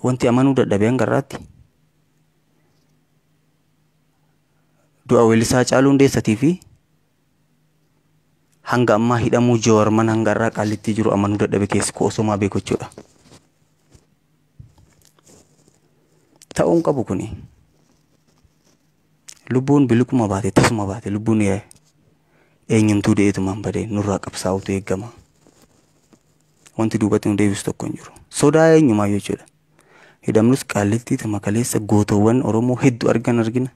Wanti amanuu dadhabe hanga irraatti du'a weellisaa Haacaaluu Hundeessatii fi hanga ammaa hidhamuu Jawaar mana hanga irraa qaallittii jiru amanuu dadhabe keessi koo osomaa beeku jechuudha. Ta'uu hin qabu kuni. Lubbuun bilikuma baate tasuma baate lubbuun eenyumtuu deetumaan badee nurraa qabsaa'utu eegama. Wanti duubatti nu deebisu tokko hin jiru. Sodaa eenyumaa jechuudha. Hidhamnus qaallittii tama kaleessa gootowwan Oromoo hedduu argan argina.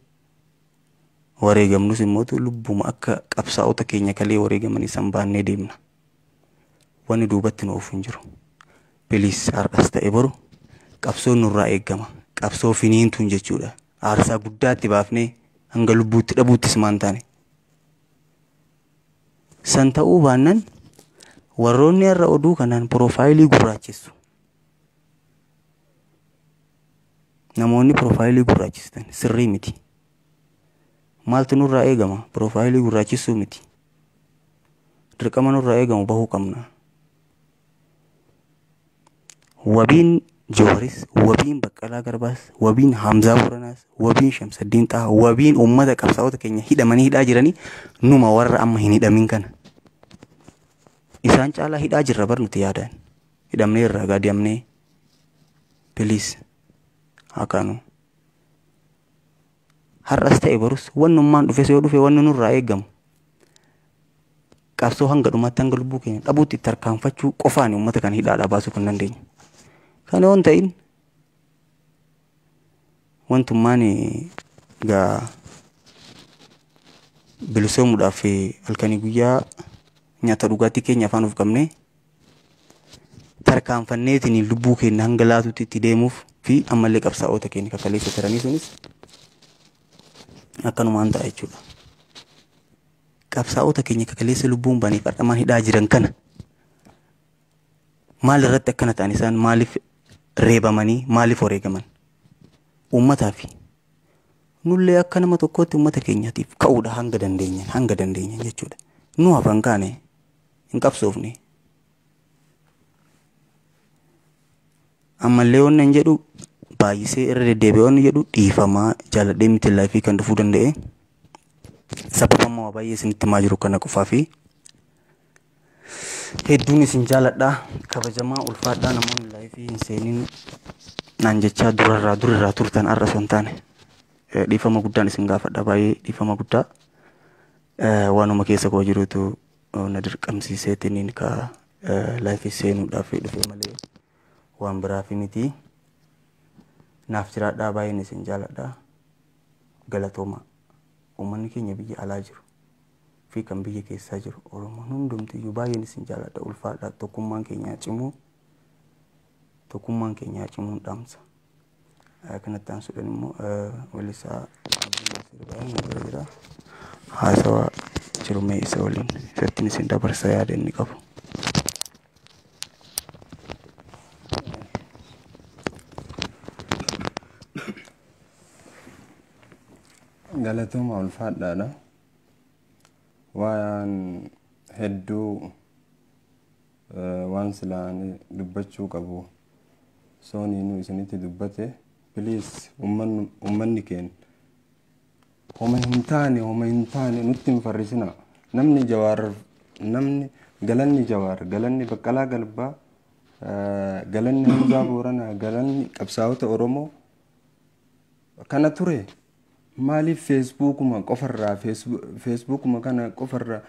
Wareegamnus immoo lubbuma akka qabsaa'ota keenya kalee wareegamanii san baannee deemna. Wanni duubatti nu oofu hin jiru. Please har'as ta'e boru qabsoon nurraa eegama. Qabsoo finiintuun jechuudha. Aarsaa guddaa itti baafnee hanga lubbuutti dhabuuttis maan taane. San ta'uu baannan warroonni har'a oduu kanaan piroofaayilii gurraachessu. Namoonni piroofaayilii gurraachistan sirrii miti. Maaltu nurraa eegama? Piroofaayilii gurraachisuu miti. Dirqama nurraa eegamu bahuu qabna. Wabiin Jawaaris, wabiin Baqqalaa Garbaas, wabiin Hamzaa Booranaas, wabiin Shamsaddiin Xahaa, wabiin uummata qabsaa'ota keenya hidhamanii hidhaa jiranii numa warra amma hin hidhamin kana. Isaan caalaa hidhaa jirra bar nuti yaadaan. Hidhamnee irraa gaadiyamnee. Please haa kaanu. Har'as ta'e borus wannummaan dhufes yoo dhufe wanni nurraa eegamu. Qabsoo hanga dhumaatti hanga lubbuu keenya dhabuutti itti tarkaanfachuu qofaan uummata kana hidhaadhaa baasuu kan dandeenyu. Kana yoo hin ta'in wantummaan egaa bilisoomuudhaaf halkanii guyyaa nyaata dhugaatii keenya afaan of qabnee tarkaanfanneetiin lubbuu keenya hanga laatutti itti deemuuf fi ammallee qabsaa'ota keenya kakaleessa turanii sunis akkanumaan ta'a jechuudha. Qabsaa'ota keenya kakaleessa lubbuun baniif har'amaan hidhaa jiran kana maal irratti akkana ta'an isaan maaliif reebamanii maaliif wareegaman? Uummataa fi nullee akka nama tokkootti uummata keenyaatiif ka'uudha hanga dandeenyan hanga dandeenyan jechuudha. Nu hafan kaane hin qabsoofne. Ammallee wanni hin jedhu baay'isee irra deddeebi'ee wanni jedhu dhiifamaa jaaladhee miti laayifii kan dhufuu danda'e. Sababa ammoo baay'ee isinitti himaa jiru kana qofaa fi hedduun isin jaaladha kabajamaa ulfaadhaa namoonni laayifii hin seenin naan jechaa durarraa durirraa turtan har'a osoo hin taane dhiifama guddaan isin gaafadha baay'ee dhiifama guddaa waanuma keessa koo jirutu na dirqamsiiseetiniin ka laayifii seenuudhaaf dhufe malee waan biraaf miti. Naaf jiraadhaa baay'een isin jaaladha. Galatooma. Uummanni keenya biyya alaa jiru fi kan biyya keessaa jiru Oromoon hundumtiyyuu baay'een isin jaaladha ulfaadha tokkummaan keenya cimuu tokkummaan keenya cimuun dhaamsa. Kanatti aansuudhaan immoo weellisaa Abdii bira jira. Haasawaa jiru mee isa waliin isattiin isin dabarsa yaada inni qabu. Galatooma ulfaadhaadha. Waan hedduu waan silaan dubbachuu qabu sooniinuu isinitti dubbate. Please ummanni keenya homa hin taane homa hin taane nutti hin farrisina. Namni Jawaar namni galanni Jawaar galanni Baqqalaa Garbaa galanni Hamzaa Booranaa galanni qabsaa'ota Oromoo kana ture. Maaliif feesbuukuma qofarraa feesbuukuma kana qofarraa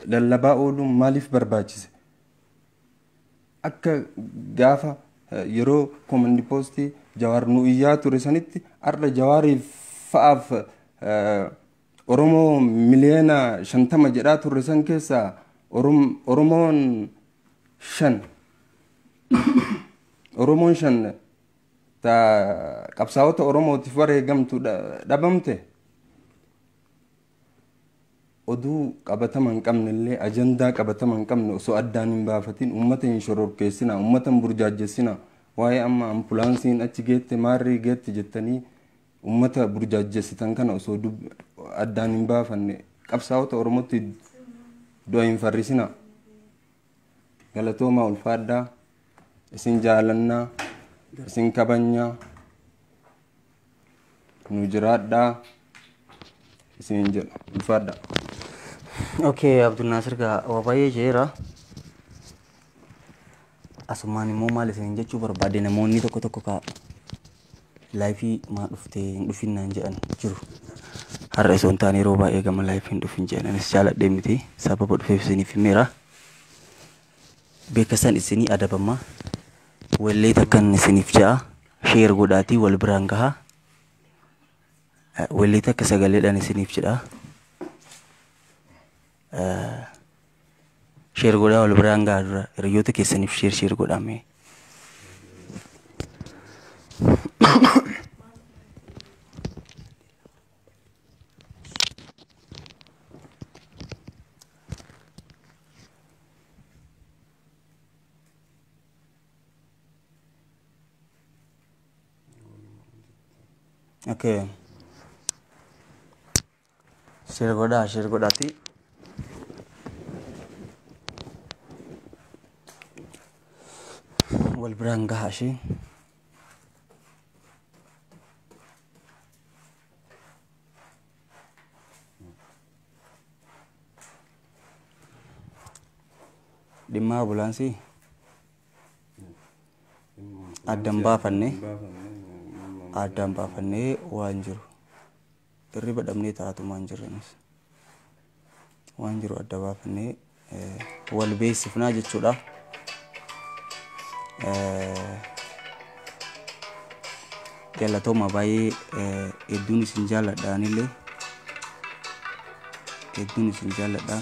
lallabaa ooluun maaliif barbaachise? Akka gaafa yeroo komandi poostii Jawaar nu iyyaa ture sanitti har'a Jawaariif fa'aaf Oromoo miliyoona 50 jedhaa turre san keessaa Oromoon shan Oromoon shan ta qabsaa'ota Oromootiif wareegamtu dhabamte. Oduu qabatama hin qabne illee ajandaa qabatama hin qabne osoo addaan hin baafatin uummata hin shororkeessina uummata hin burjaajessina waa'ee amma ampulaansiin achi geette maarrii geette jettanii uummata burjaajessitan kana osoo addaan hin baafanne qabsaa'ota Oromootti du'a hin farrisina. Galatoomaa ulfaadhaa. Isin jaalannaa, isin kabajnaa, nu jiraadhaa isin jedha. Ulfaadhaa. Okay, Abdulnaasir gaa waa baay'ee jeera. Asumaan immoo maal isin jechuu barbaade, namoonni tokko tokko kaa live maa dhuftee hin dhufin naan jedhan jiru. Har'a osoo hin taane yeroo baay'ee gama live hin dhufin jedhan, anis jaaladhee miti, sababa dhufeef isiniif himeera. Beekasan isinii adabama. Wallee takkan isiniif ja'a. Share godhaatii wal biraan gaha. Wallee takka sagaleedhaan isiniif jedha. Share godhaa wal biraan gaha, dura hiriyoota keessaniif share share godhame. Okay. Share godhaa, share godhaati. Wal biraan gaha ishee. Dhimma ambulaansii addan baafannee waan jiru hirriba dhabnee taa'atumaan jirranis waan jiru adda baafannee wal beeksifnaa jechuudha. Galatooma baay'ee, hedduun isin jaalladha, anillee hedduun isin jaalladha.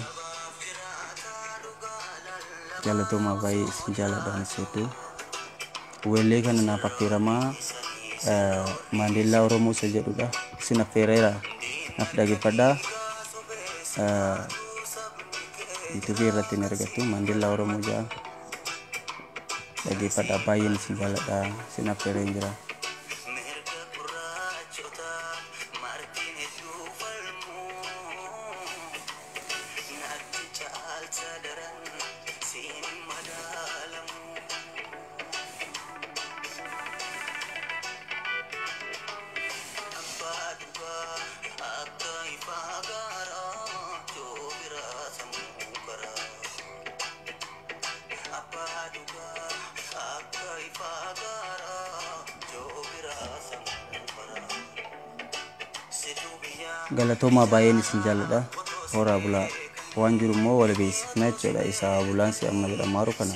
Galatooma baay'ee, isin jaalladha anis hedduu. Weellee kana naaf affeeramaa, Maandeellaa Oromoo isa jedhudha. Isin affeereera, naaf dhaggeeffadhaa. YouTube irratti ni argattu, Maandeellaa Oromoo jedha. Dhaggeeffadhaa, baay'een isin jaalladha, isin affeereen jira. Mirga gurraachotaa martiin hedduu falmuu, natti caalcha daran siin hin madaalamu. Abbaa dhugaa akka ifaa gaaraa yoo biraa sammuu karaa. Abbaa dhugaa akka ifaa gaaraa yoo biraa sammuu karaa. Situu biyyaa. Galatoomaa, baay'een isin jaalladha. Horaa bulaa. Waan jiru immoo wal beeksifna jechuudha. Isa ambulaansii amma jedhamaaru kana.